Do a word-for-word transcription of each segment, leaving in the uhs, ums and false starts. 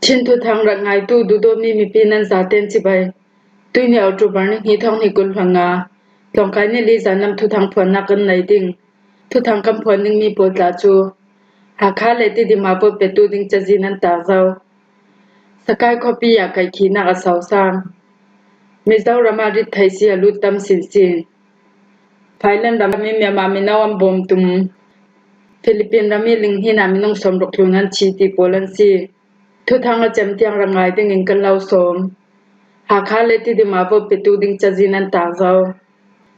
Chin thuthang rak ngaitu duhdawtmi mipi nan zaten cibai. Tuini October ni hnih thawng hnih kul hluan nga, tlawngkai ni li zan lam thuthang phuannak kan nei ding. Thuthang kan phuan dingmi pawl tla cu Hakha le Tidim ah vote petu ding cazin an tak zo. Sakai khuapi ah kaihkhihnak a sosang. Mizoram ah rit theih si a lut tam sinsin. Thailand ram i Myanmar mino an bawm tum. Philippines ram i linghnin ah minung sawmruk tlun an thi ti pawl an si. Thuthang a cem tiang rak ngai dingin kan lo sawm. Hakha le Tidim ah vote petu ding cazin an tak zo.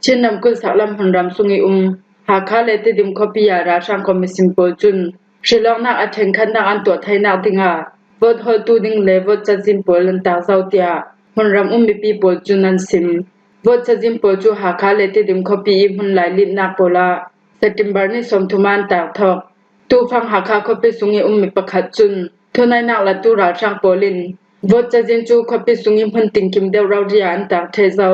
Chin ramkulh saklam hmunram sung i um Hakha le Tidim khuapi ah ralhrang commission pawl cun hrilawknak a ṭhenkhatnak an tuah theinak dingah vote hawltu ding le vote cazin pawl an tak zo, tiah hmunram um mipi pawl cun an sim. Vote cazin pawl cu Hakha le Tidim khuapi i hmun lailitnak pawl ah September ni sawmthum ah an tak thawk. Tufang Hakha khuapi sung i ummi pakhat cun thunaihnak latu ralhrang pawl in vote cazin cu khuapi sung i hmun tinkim deuh rori ah an tak ṭheh zo.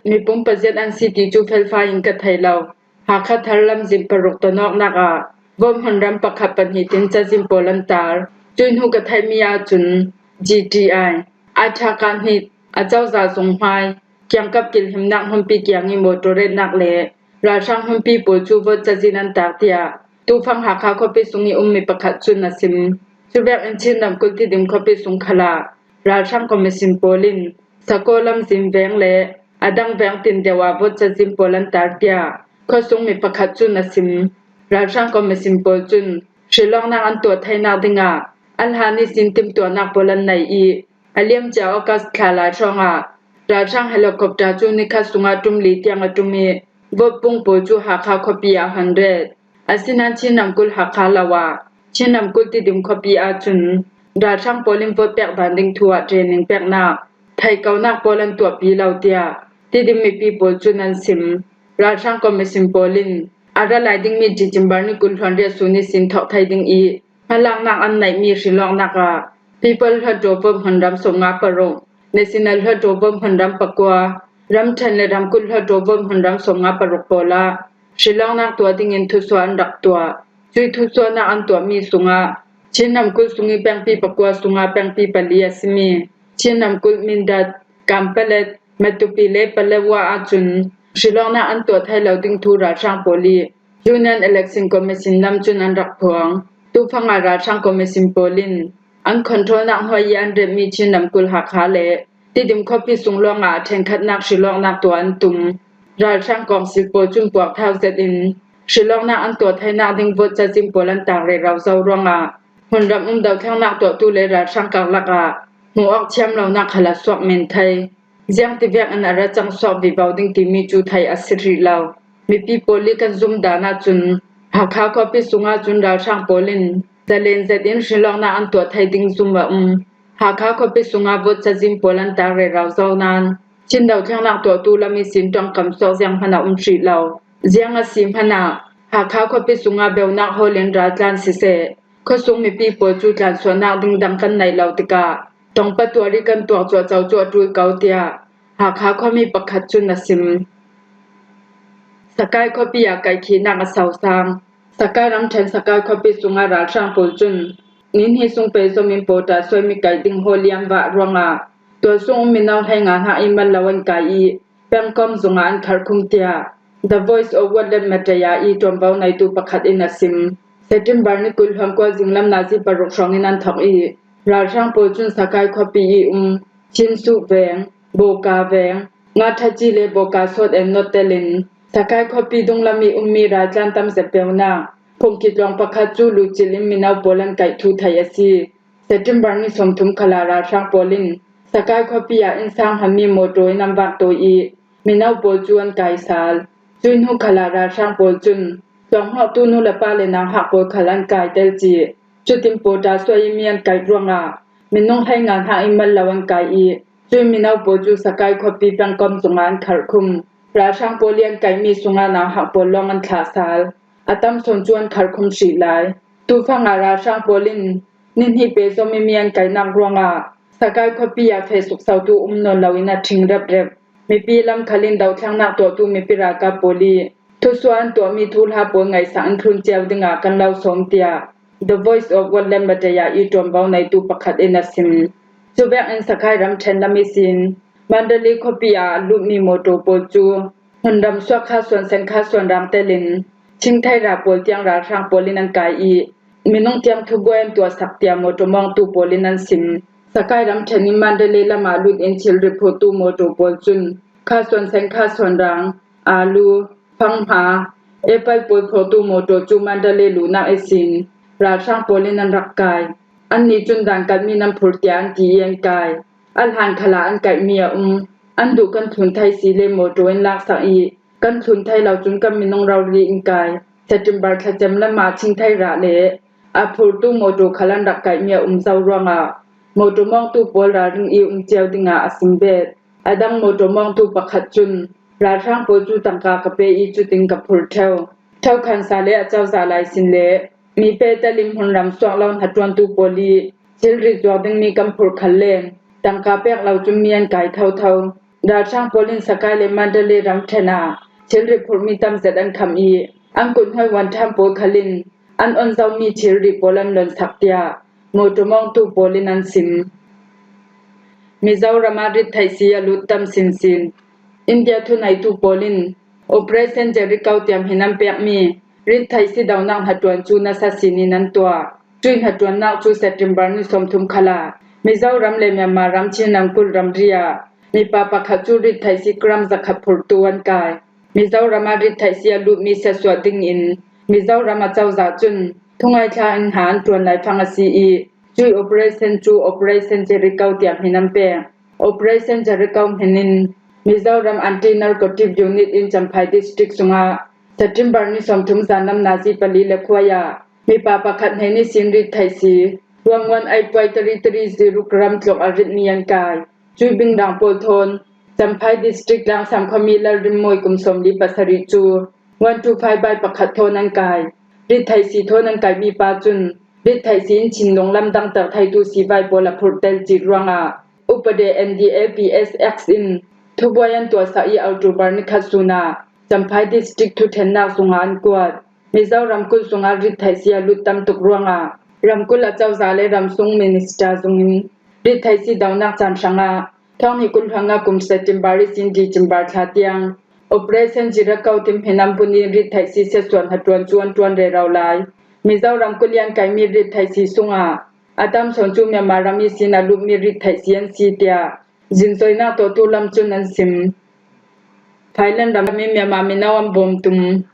Mipum paziat an si ti cu felfai in ka thei lo. Hakha thar lamzin paruk tonawknak ah vote hmunram pakhat pahnih tin cazin pawl an tar. Cuih hnu ka theihmi ahcun G T I, Aithaka hnih, Acozah zung hmai, kiangkap kilhimnak hmunpi kiang i motor retnak le ralhrang hmunpi pawl cu vote cazin an tak, tiah Tufang Hakha khuapi sung i ummi pakhat cun a sim. Cuvek in Chin ramkulh Tidim khuapi sung khal ah ralhrang commission pawl in Sako lamzin veng le a dang veng tin deuh ah vote cazin pawl an tar, tiah khuasungmi pakhat cun a sim. Ralhrang commission pawl cun hrilawknak an tuah theinak dingah a hlan ihsin timhtuahnak pawl an nei i, a liamcia August thla lai hrawngah ralhrang helicopter cu nikhat sungah ṭum li tiang a ṭum i, vote pung pawl cu Hakha khuapi ah hon ret. Asinain Chin ramkulh Hakha lo ah Chin ramkulh Tidim khuapi ahcun ralhrang pawl in vote pek dan ding thu ah training peknak theikonak pawl an tuahpi lo, tiah Tidim mipi pawl cun an sim. Ralhrang commission pawl in a ra lai dingmi December ni kul hluan riat sun ihsin thawk thei ding i, hmalaknak an neihmi hrilawknak ah People Hluttaw vote hmunram sawmnga paruk, National Hluttaw vote hmunram pakua, ramṭhen le ramkulh Hluttaw vote hmunram sawmnga paruk pawl ah hrilawknak tuah dingin thusuah an rak tuah. Cuih thusuahnak an tuahmi sungah Chin ramkulh sung i pengpi pakua sungah pengpi pali a simi Chin ramkulh Mindat, Kanpalet, Matupi le Paletwa ahcun hrilawknak an tuah thei lo ding thu ralhrang pawl i Union Election Commission lam cun an rak phuang. Tufang ah ralhrang commission pawl in an controlnak hnuai i an remhmi Chin ramkulh Hakha le Tidim khuapi sung lawngah a ṭhenkhatnak hrilawknak tuah an tum. Ralhrang kawngsil pawl cun puakthau zet in hrilawknak an tuah theinak ding vote cazin pawl an tak rero zo ruangah hmunram um dothlennak tuahtu le ralhrang karlak ah hmuh awk thiam lonak khal a suak men thei. Ziangtivek in a ra cang suak vivo ding timi cu theih a si rih lo. Mipi pawl i kan zum dan ahcun Hakha khuapi sungah cun ralhrang pawl in zalen zet in hrilawknak an tuah thei ding zum a um. Hakha khuapi sungah vote cazin pawl an tak rero zo nain Chin dothlennak tuahtu lam ihsin ṭongkam suak zianghman a um hrih lo. Ziang a si hmanh ah Hakha khuapi sungah beunak hawl in raltlan siseh, khuasung mipi pawl cu tlansuahnak ding dang kan neih lo tikah tongpa tuar i kan tuak cuahco cu a ṭul ko, tiah Hakha khuami pakhat cun a sim. Sakai khuapi ah kaihkhihnak a sosang. Sakai ramṭhen Sakai khuapi sungah ralhrang pawl cun ni hnih sung pehzom in pawṭa suaimi kaih ding hall i an vah ruangah tualsung um mino hleinga hnak i mal lo an kai i, pengkomh zungah an kharhkhum, tiah The Voice of Wetlet Mataya i ṭuanvo neitu pakhat in a sim. September ni kul hluan kua zinglam nazi paruk hrawngin an thawk i, ralhrang pawl cun Sakai khuapi i um Chinsuh veng, Boka veng, Ngathaci le Boka sawt en not telin Sakai khuapi dunglam i ummi raltlan tam zet peunak phungki tluang pakhat cu lucil in mino pawl an kaih thu theih a si. September ni sawmthum khal ah ralhrang pawl in Sakai khuapi ah innsang hmanmi mawṭaw in an vak tawi i, mino pawl cu an kai sal. Cuih hnu khal ah ralhrang pawl cun tluanghnawhtu nu le pa le nauhak pawl khal an kai tel cih. Cutin pawṭa suai i mi an kaih ruangah minung hleinga hnak i mal lo an kai i, cuih mino pawl cu Sakai khuapi pengkomh zungah an kharhkhum. Ralhrang pawl i an kaihmi sungah nauhak pawl lawng an thlah sal. A tam sawn cu an kharhkhum hrih lai. Tufang ah ralhrang pawl in ni hnih pehzom i mi an kaihnak ruangah Sakai khuapi ah feh suksotu um nawn loin a ṭhing reprep. Mipi lam khal in dothlennak tuahtu mipi ralkap pawl i thusuah an tuahmi thuhla pawl ngaihsak in thlun cio dingah kan lo sawm, tiah The Voice of Wetland Media i ṭuanvo neitu pakhat in a sim. Chuvek in Sagaing ramṭhen lam ihsin Mandalay khuapi ah a lutmi mawṭaw pawl cu hmun ramsuak Kha Suan Sen Kha Suan Rang telin Chingthei ra pawl tiang ralhrang pawl in an kai i, minung tiang thubuai an tuahsak tiah mawṭaw mawngtu pawl in an sim. Sagaing ramṭhen in Mandalay lam ah lut in thilri phurtu mawṭaw pawl cun Kha Suan Sen Kha Suan Rang, Alu, Fanghma, Apple pawl phurtu mawṭaw cu Mandalay luhnak ihsin ralhrang pawl in an rak kai. Annih cun dan kalhmi nan phur tiah an ti i an kai. A hlan khalah an kaihmi a um. An duh kan thlun thei si le mawṭaw in laksak i kan thlun thei lo cun kan minung rori in kai. September thlacem lam ah Chingthei ra le a phurtu mawṭaw khal an rak kaihmi a um zo ruangah mawṭaw mawngtu pawl ralring i um cio dingah a sim bet. A dang mawṭaw mawngtu pakhat cun ralhrang pawl cu tangka ka pe i cutin ka phur ṭheu. Ṭheu khansa le a cozah lai sin le mi pe telin hmun ramsuak lo hnaṭuantu pawl i thilri zuak dingmi kan phurh khal le tangka pek lo cun mi an kai thotho. Ralhrang pawl in Sagaing le Mandalay ramṭhen ah thilri phurhmi tam zet an khamh i an kuthnuai wanṭhan pawl khal in an on zomi thilri pawl an lonsak tiah mawṭaw mawngtu pawl in an sim. Mizoram ah rittheihsi a lut tam sinsin. India thuneitu pawl in Operation Jericho tiang hin an pekmi rittheihsi dohnak hnaṭuan cu nasa sin in an tuah. Cuih hnaṭuannak cu September ni sawmthum khalah Mizoram le Myanmar ram Chin ramkulh ramri ah mipa pakhat cu rittheihsi gram zakhat phurtu an kai. Mizoram ah rittheihsi a lutmi siatsuah dingin Mizoram a cozah cun thungai thla in ha an ṭuan laifang a si i, cuih operation cu Operation Jericho tiang hin an pek. Operation Jericho hmin in Mizoram Anti-Narcotic Unit in Champhai District sungah September ni sawmthum zan lam nazi pali le khuai ah mipa pakhat hnein ihsin rittheihsi one one eight point three three zero gram tluk a ritmi an kai. Cuih bingdang pawl thawn Champhai District Langsam khuami Lalrinmawi kum sawmli pasarih cu one two five by pakhat thawn an kai. Rittheihsi thawn an kaihmi pa cun rittheihsi in thinlung lamdang tel theitu sivai pawl a phurh tel cih ruangah upadi N D A P S Act in thubuai an tuahsak i October ni khat sun ah Champhai District thuṭhennak sungah an kuat. Mizoram kulh sungah rittheihsi a lut tam tuk ruangah ramkulh a cozah le ramsung minister zungin rittheihsi dohnak caan hrangah thawng hnih kul hluan nga kum September ihsin December thla tiang Operation Jericho tiang hmin an bun i rittheihsi siatsuah hnaṭuan cu an ṭuan rero lai. Mizoram kulh i an kaihmi rittheihsi sungah a tam sawn cu Myanmar ram ihsin a lutmi rittheihsi an si tiah zinzoinak tuahtu lam cun an sim. Thailand ram i Myanmar mino an bawm tum.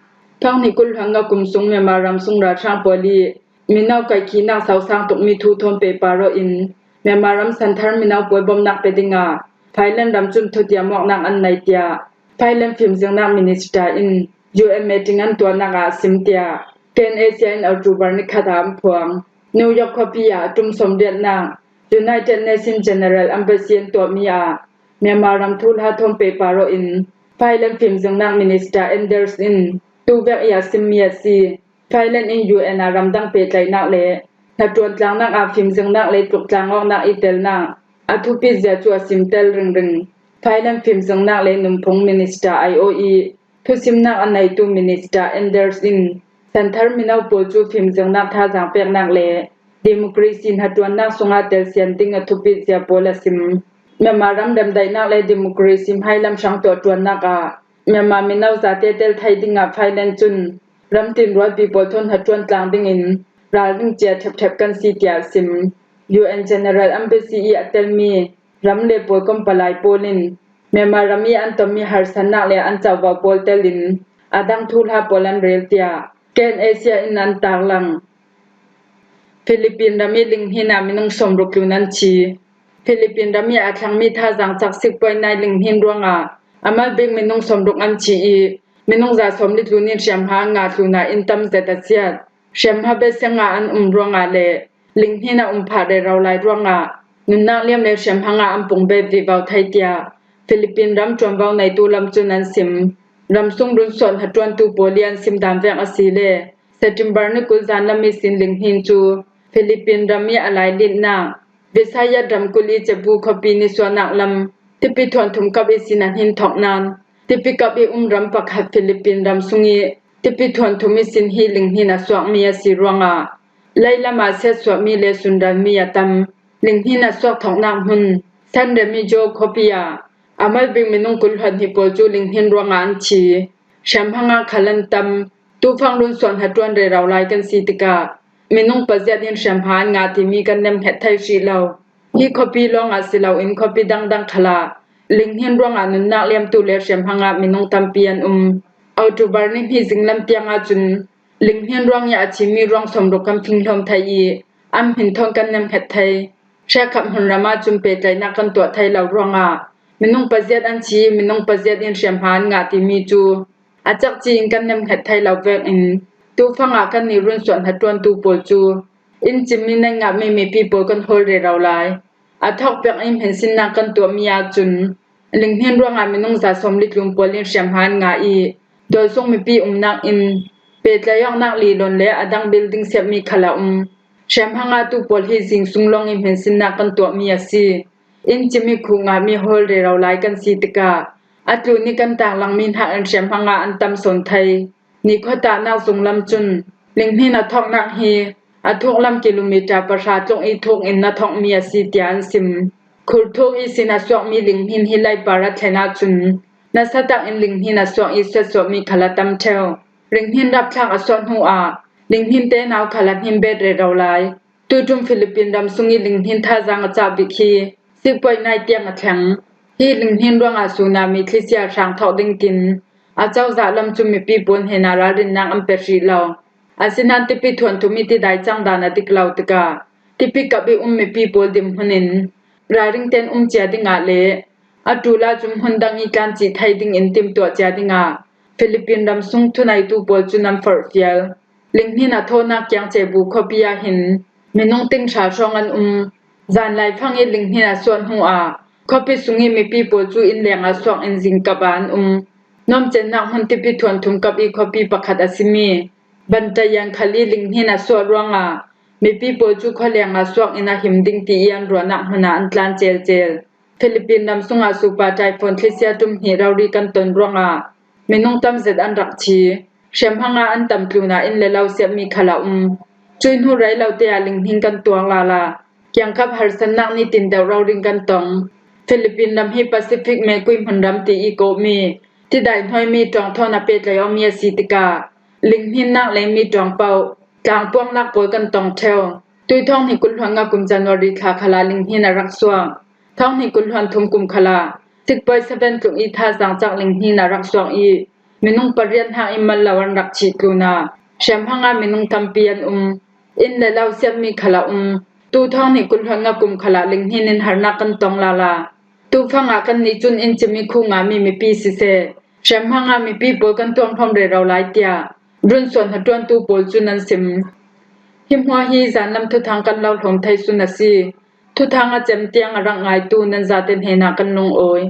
Thawng hnih kul hluan nga kum sung Myanmar ram sung ralhrang pawl i mino kaihkhihnak sausang tukmi thu thawn pehpar aw in Myanmar ram santhar mino pawl bawmhnak pe dingah Thailand ram cun thutiam awknak an nei tiah Thailand fimzirnak minister in U N meeting an tuahnak ah a sim tiah K N Asia in October ni khat ah an phuang. New York khuapi ah a ṭum sawmriatnak United Nations General Embassy an tuahmi ah Myanmar ram thuhla thawn pehpar aw in Thailand fimzirnak minister Anders in tuvek i a simmi a si. Thailand in U N ah ramdang pehtlaihnak le hnaṭuan tlangnak ah fimzirnak le tluk tlang awknak i telnak a thupit zia cu a sim tel ringring. Thailand fimzirnak le nunphung minister aiawh i thusimnak a neitu minister Anders in santhar mino pawl cu fimzirnak thazaang peknak le democracy hnaṭuannak sungah telsian ding a thupit zia pawl a sim. Myanmar ram remdaihnak le democracy hmailam hrang tuah ṭuannak ah Myanmar mino zate tel thei dingah Thailand cun ramtin rualpi pawl thawn hnaṭuan tlang dingin ralring cia ṭhepṭhep kan si tiah a sim. U N General Embassy i a telmi ram le pawl kompalai pawl in Myanmar ram i an tonmi harsatnak le an covo pawl telin a dang thuhla pawl an rel tiah K N Asia in an tarlang. Philippine ram i linghnin ah minung sawmruk tlun an thi. Philippine ram i a thlangmi thazaang cak six point nine linghnin ruangah a mal bik minung sawmruk an thi i minung za sawmli tlun in hriamhma an ngah tlunah inn tam zet a siat. Hriamhma bia siangah an um ruangah le linghnin a um phah rero lai ruangah nunnak liam le hriamhma ngah an pung bet vivo thei tiah Philippine ram ṭuanvo neitu lam cun an sim. Ramsung runsuah hnaṭuantu pawl i an sim dan vek a si le September ni kul zan lam ihsin linghnin cu Philippine ram i a lailitnak Visayas ramkulh i Cebu khuapi nisuahnak lam tipi thuanthum kap ihsin a hnin thawk nain tipi kap i um ram pakhat Philippine ram sung i tipi thuanthum ihsin hi linghnin a suakmi a si ruangah Leilam ah siatsuahmi le sunralmi a tam. Linghnin a suak thawknak hmun San Remigio khuapi ah a malbik minung kul hluan hnih pawl cu linghnin ruangah an thi. Hriamhma ah khal an tam. Tufang runsuah hnaṭuan rero lai kan si tikah minung paziat in hriamhma an ngah timi kan nemhnget thei hrih lo. Hi khuapi lawngah si loin khuapi dangdang khalah linghnin ruangah nunnak liamtu le hriamhma ah minung tampi an um. October ni hnih zinglam tiang ahcun linghnin ruang i a thimi ruang sawmruk kan finghlawm thei i an hmin thawn kan nemhnget thei. Hriakhat hmunram ahcun pehtlaihnak kan tuah thei lo ruangah minung paziat an thi i minung paziat in hriamhma an ngah timi cu a cakci in kan nemhnget thei lo vekin tufang ah kannih runsuah hnaṭuantu pawl cu inn cimmi neih ngahmi mipi pawl kan hawl rero lai. A thawkpek in hminsinnak kan tuahmi ahcun linghnin ruangah minung za sawmli tlun pawl in hriamhma an ngah i dawlsung mipi umnak inn, pehtlaih awknak lilon le a dang building siatmi khal a um. Hriamhma ngahtu pawl hi zing sung lawng in hminsinnak kan tuahmi a si. Inn cimmi khuh ngahmi hawl rero lai kan si tikah a tlun i kan tanglang mi hnakin hriamhma ah an tam sawn thei. Nikhuatahnak zunglam cun linghnin a thawknak hi a thuklam kilometer pahra tluk i thuk in a thawkmi a si tiah an sim. Khur thuk ihsin a suakmi linghnin hi leipar a thlen ahcun nasa takin linghnin a suak i siatsuahmi khal a tam ṭheo. Linghnin rapthlak a suak hnu ah linghnin tenau khal a hnin bet rero lai. Tuiṭum Philippine ram sung i linghnin thazaang a cah bik hi sikpoih nai tiang a thleng. Hi linghnin ruangah sunami thlisia hrang thawk ding tin a cozah lam cu mipi pawl hnenah ralrinnak an pe hrih lo. Asinain tipi thuanthum i tidai cangdan a dik lo tikah tipi kap i um mipi pawl dinhmun in ralring tein um cia dingah le a ṭul ahcun hmun dang i tlancih thei dingin timtuah cia dingah Philippine ram sung thuneitu pawl cun an forhfial. Linghnin a thawhnak kiang Cebu khuapi ah hin minung ting hra hrawng an um. Zanlai fang i linghnin a suak hnu ah khuapi sung i mipi pawl cu innleng ah suak in zingkap ah an um. Nuamcennak hmun tipi thuanthum kap i khuapi pakhat a simi Bantayan khal i linghnin a suak ruangah mipi pawl cu khualeng ah suak in a him ding ti i an ruahnak hmun ah an tlan celcel. Philippine ram sungah Super Typhoon thlisia ṭum hnih rori kan ton ruangah minung tam zet an rak thi. Hriamhma ah an tam tlunah inn le lo siatmi khal a um. Cui hnu rei lo te ah linghnin kan tuak lala. Kiangkap harsatnak nitin deuh rori kan tong. Philippine ram hi Pacific mekui hmunram ti i kawhmi tidai hnuaimi ṭawng thawn a pehtlaih awmi a si tikah linghninnak lengmi ṭawng paoh tlangpuangnak pawl kan tong ṭheo. Tui thawng hnih kul hluan nga kum January thla khalah linghnin a rak suak. Thawng hnih kul hluan thum kum khalah sikpoih seven tluk i thazaang cak linghnin a rak suak i minung pariat hnak in mal lo an rak thih tlunah hriamhma ah minung tampi an um. Inn le lo siatmi khal a um. Tu thawng hnih kul hluan nga kum khalah linghnin in harnak kan tong lala. Tufang ah kannih cun inn cimmi khuh ngahmi mipi siseh, hriamhma ah mipi pawl kan tuanghrawm rero lai tiah runsuah hnaṭuantu pawl cun an sim. Hi hmuah hi zanlam thuthang kan lo hlawm thei sun a si. Thuthang a cem tiang a rak ngaitu nan zate hnenah kan lungawi.